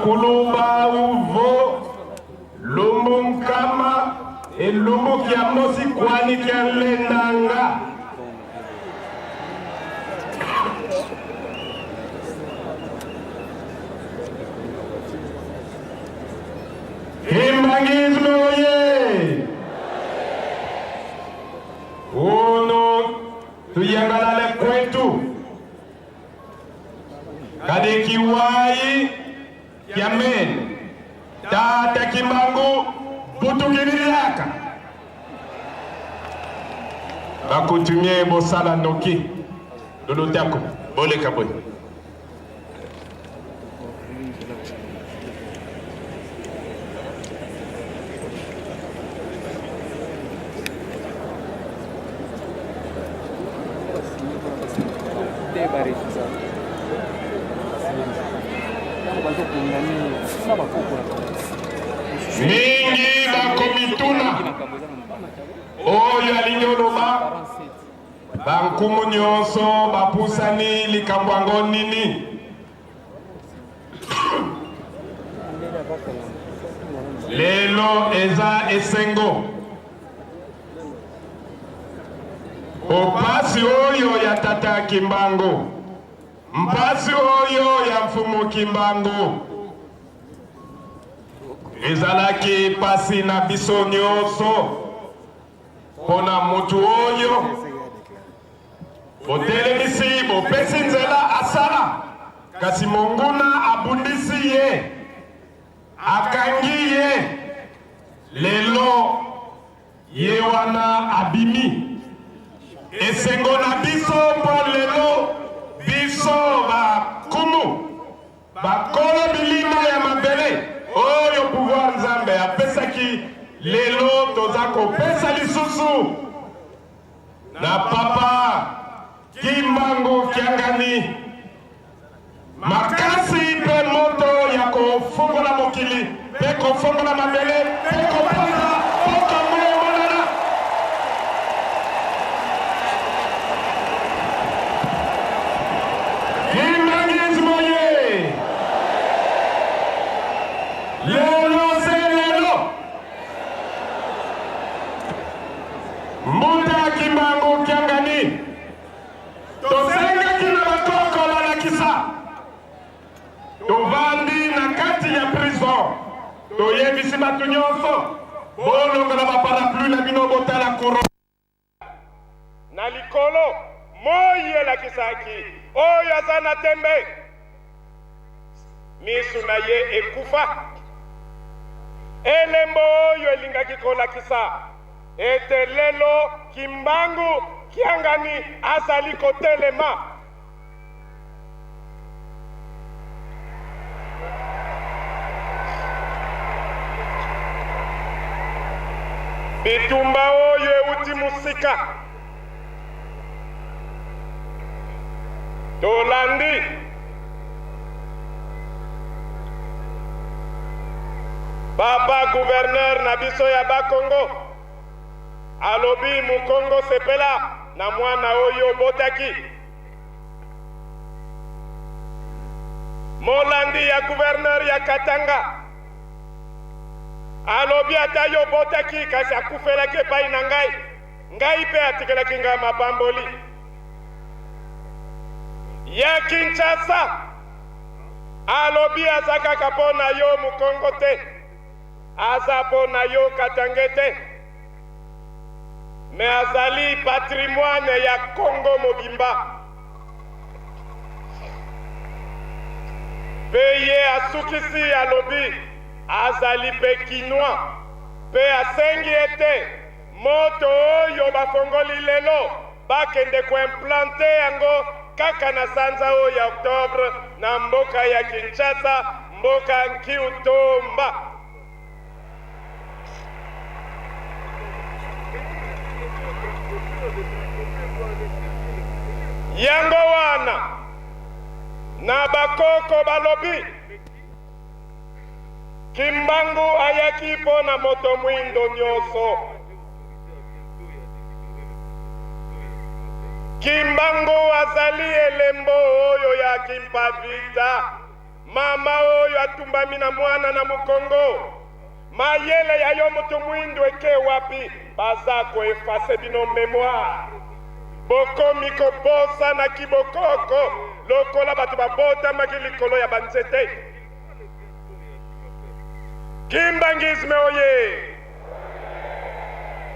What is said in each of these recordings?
Bakuluba uvo lumbu nkama elumbu kia mosi kwani kia lendanga. Kimbanguisme oye! Uno tuyangalale kwetu kadi kiwayi kiamene tata Kimbangu butukililiaka bakutumie bosala noki lolotako boleka boye. Mingi bakomituna oyo alingi oloba Ba nkumu nionso bapusani likambo yango nini? Lelo eza esengo po pasi oyo ya tata Kimbangu, mpasi oyo ya mfumu Kimbangu ezalaki pasi na biso nionso. Pona mutu oyo botelemisi, bopesi nzela asala, kasi monguna abundisi ye, akangi ye, lelo ye wana abimi. Esengo na biso mpo lelo biso ba kumu Bakolo bilima ya mabele oyo pouvoir Nzambe apesaki lelo toza kopesa lisusu na Papa Kimbangu Kiangani makasi mpe moto ya kofongola mokili mpe kofongola mabele mpe kopanza mboka moko emonana. Kimbanguisme oye! Lelo se lelo! Mbuta Kimbangu Kiangani, tosengaki na bakoko balakisa Tovandi na kati ya prison, toyebisi bato nyonso bolongola ba parapluie na bino botala courant na likolo. Moi elakisaki oyo aza na tembe, misu na ye ekufa. Elembo oyo elingaki kolakisa ete lelo Kimbangu Kiangani azali kotelema. Bitumba oyo euti mosika. Tolandi papa gouverneur na biso ya Bakongo alobi Mukongo sepela na mwana oyo obotaki. Molandi ya gouverneur ya Katanga alobi ata yo obotaki kasi akufelaki epai na ngai, ngai mpe atikelaki ngai mapamboli. Ya Kinshasa alobi aza kaka mpo na yo Mukongo te, aza mpo na yo Katange te. Mais azali patrimoine ya Congo mobimba. Pe ye asukisi alobi azali pe kinois pe asengi ete moto oyo bafongoli lelo bakende ko implanter yango kaka na sanza oyo ya octobre na mboka ya Kinshasa, mboka Nkiutomba. Yango wana na bakoko balobi Kimbangu ayaki mpo na moto mwindo nyoso. Kimbangu azali elembo oyo ya Kimpavita. Mama oyo atumbami na mwana na mokongo. Mayele ya yo moto mwindu eke wapi? Baza ko effacer bino memoire. Bokomi kobosana kibokoko lokola bato babotamaki likolo ya banzete. Kimbanguisme oye!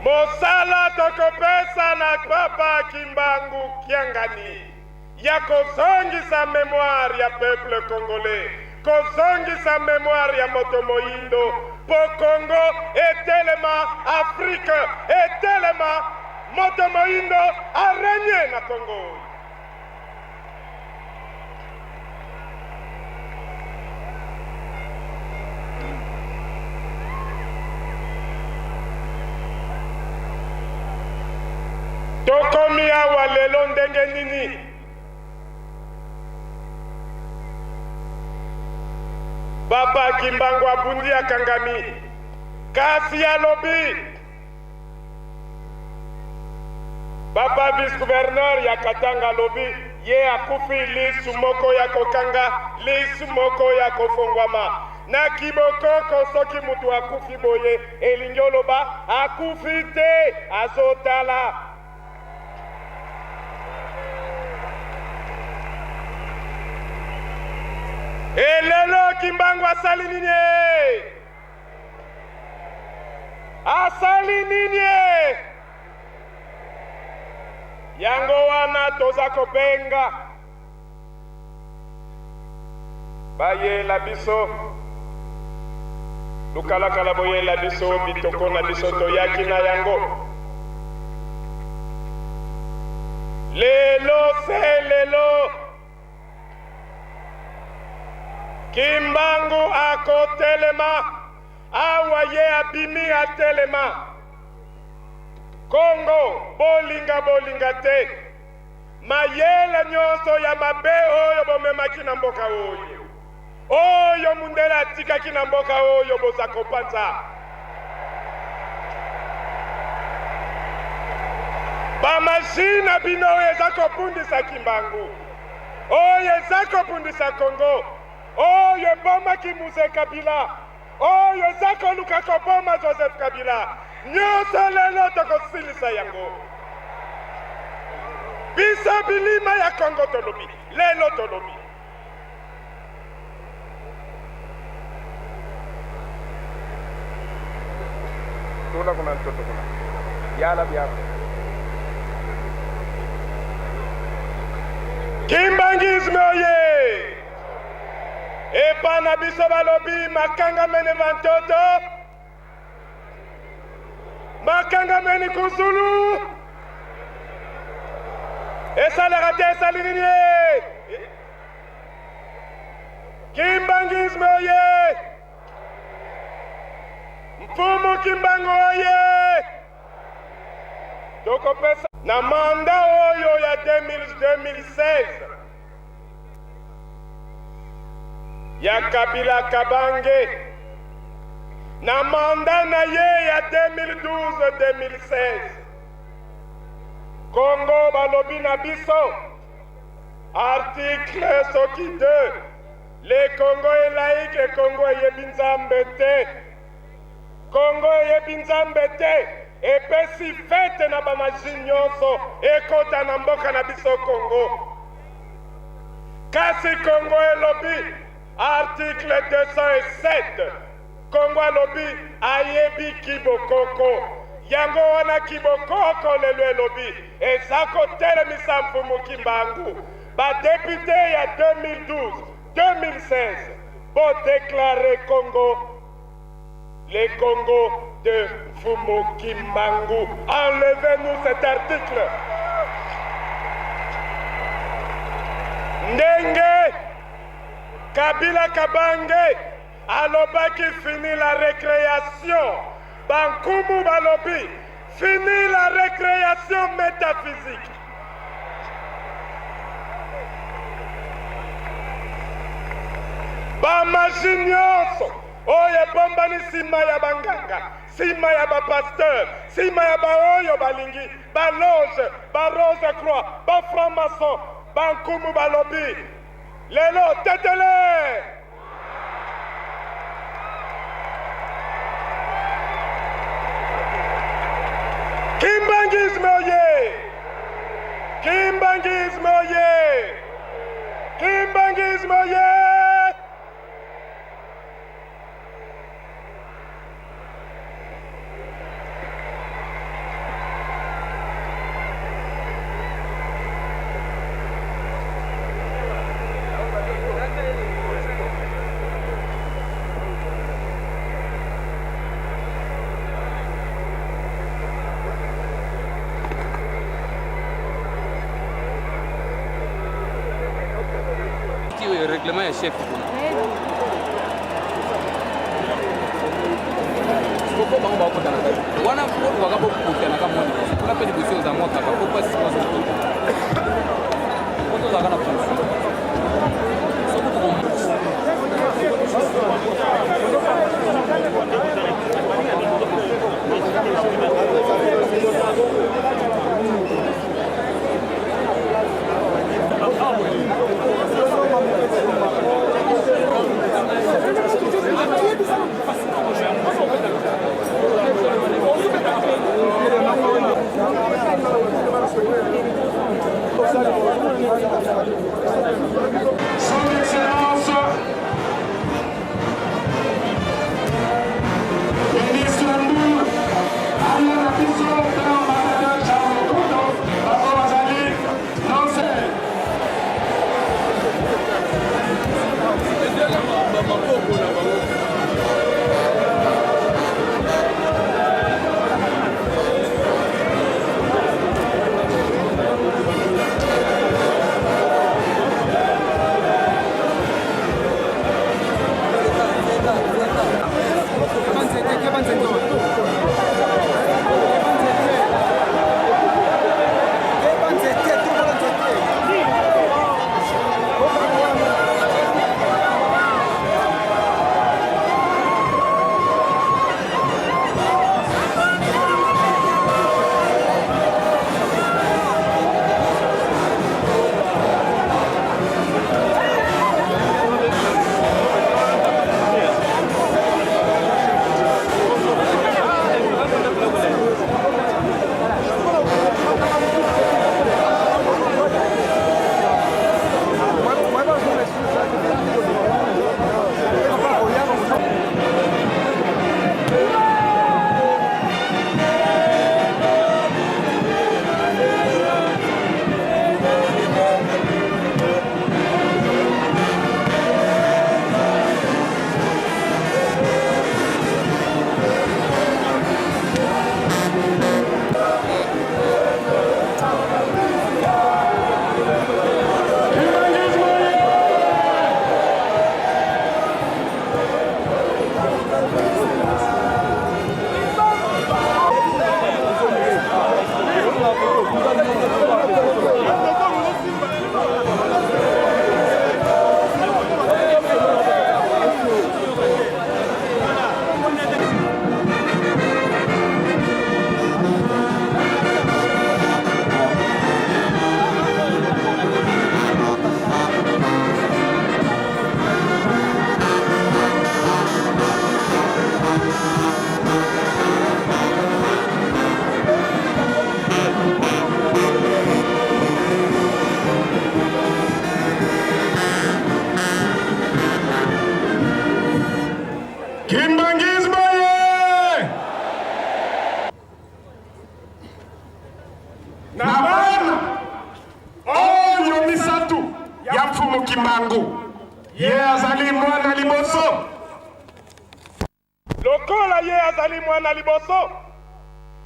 Mosala tokopesa na Papa Kimbangu Kiangani ya kozongisa memoire ya peuple congolais, kozongisa memoire ya moto moyindo po Congo etelema, Afrique etelema, moto moyindo a regner na Congo. Tokomi awa lelo ndenge nini? Papa Kimbangu abundi akangami, kasi alobi Papa vice gouverneur ya Katanga alobi ye akufi lisu moko ya kokanga, lisu moko ya kofongwama. Na kibokoko soki mutu akufi boye elingi oloba akufi te, azotala. Elelo Kimbangu asali nini? Asali nini? Yango wana toza kobenga bayela biso lukalakala, boyela biso bitoko na biso toyaki na yango lelo se lelo. Kimbangu akotelema awa ye abimi atelema. Congo bolinga bolinga te, mayele nyonso ya mabe oyo bomemaki na mboka oyo, oyo mundele atikaki na mboka oyo boza kopanza. Ba magie na bino oyo eza kobundisa Kimbangu, oyo eza kobundisa Congo, oyo ebomaki Mzee Kabila, oyo eza koluka koboma Joseph Kabila, nyonso lelo tokosilisa yango. Biso bilima ya Congo tolobi, lelo tolobi. Tuna kuna mtoto kuna. Yala byako. Kimbanguisme oye! Epa na biso balobi makanga mene vantoto makanga meni kuzulu esalaka te esali nini ye Kimbanguisme oye! Mfumu Kimbangu oye! Tokopesa na mandat oyo ya 2016 ya Kabila Kabange na mandat na ye ya 2012-2016 Congo balobi na biso article soki 2 le Congo est laïque, Congo eyebi Nzambe te. Congo eyebi Nzambe te, epesi fete na ba magie nyonso ekota na mboka na biso Congo. Kasi Congo elobi article 207, Congo alobi ayebi kibokoko. Yango wana kibokoko lelo elobi eza kotelemisa Mfumu Kimbangu. Ba depute ya 2012, 2016 bo declare Congo Le Congo de Mfumu Kimbangu. Enlevez-nous cet article. Ndenge Kabila Kabange alobaki fini la recréation, bankumu balobi fini la recréation métaphysique. Ba magie nyonso oyo ebombani nsima ya banganga, nsima ya bapasteur, nsima ya baoyo balingi baloge, ba rose croix, ba franc maçon, bankumu balobi lelo tetele. Kimbanguisme oye! Kimbanguisme oye! Règlement ya chef kuna koko bango bakota na kati wana olukaka bokutanaka mwa liboso kuna mpe liboso oza mwa kaka po mpasi ozokota po tozalaka na confusion soki toko Son Excellence, ministre Ndour, aya na biso mpe ambassadeur Charles Koto, bango bazali nonse. Kimbanguisme ye! Na bana oyo misato ya Mfumu Kimbangu, ye azali mwana liboso. Lokola ye azali mwana liboso,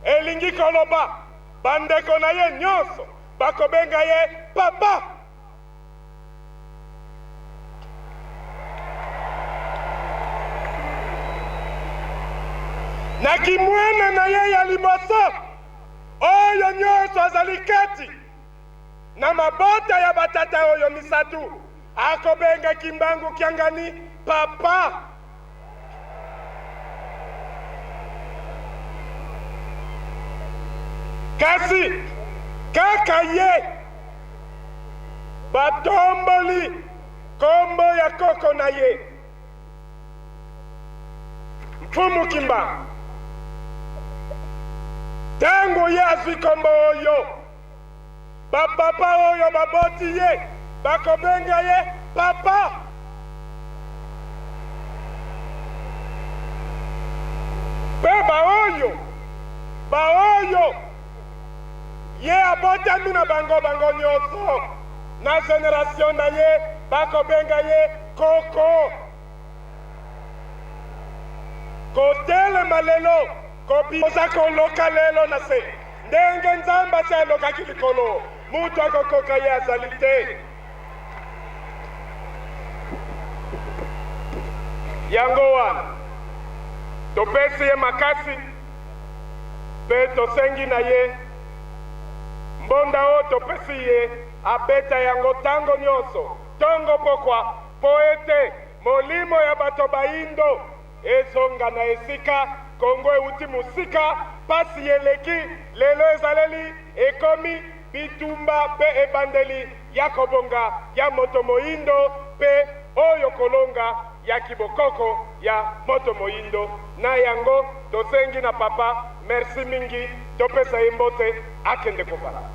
elingi koloba bandeko na ye nyonso bakobenga ye papa. Na kimwana na ye ya liboso, oyo nyonso azali kati na mabota ya batata oyo misatu, akobenga Kimbangu Kiangani papa. Kasi kaka ye batomboli kombo ya koko na ye Mfumu Kimbangu. Tango ye azwi kombo oyo, Bapapa oyo baboti ye bakobenga ye papa. Mpe baoyo, baoyo ye abotami na bango, bango nyonso na generation na ye bakobenga ye koko. Kotelema lelo, kobi oza koloka lelo na se ndenge Nzambe asi alokaki likolo, mutu akokoka ye azali te. Yango wana topesi ye makasi mpe tosengi na ye mbonda oyo topesi ye abeta yango tango nyonso, tongo pokwa, mpo ete molimo ya bato baindo ezonga na esika Congo ewuti mosika, pasi eleki, lelo ezaleli ekomi bitumba mpe ebandeli ya kobonga ya moto moindo mpe oyo kolonga ya kibokoko ya moto moindo. Na yango tosengi na Papa merci mingi, topesa ye mbote akende kovala.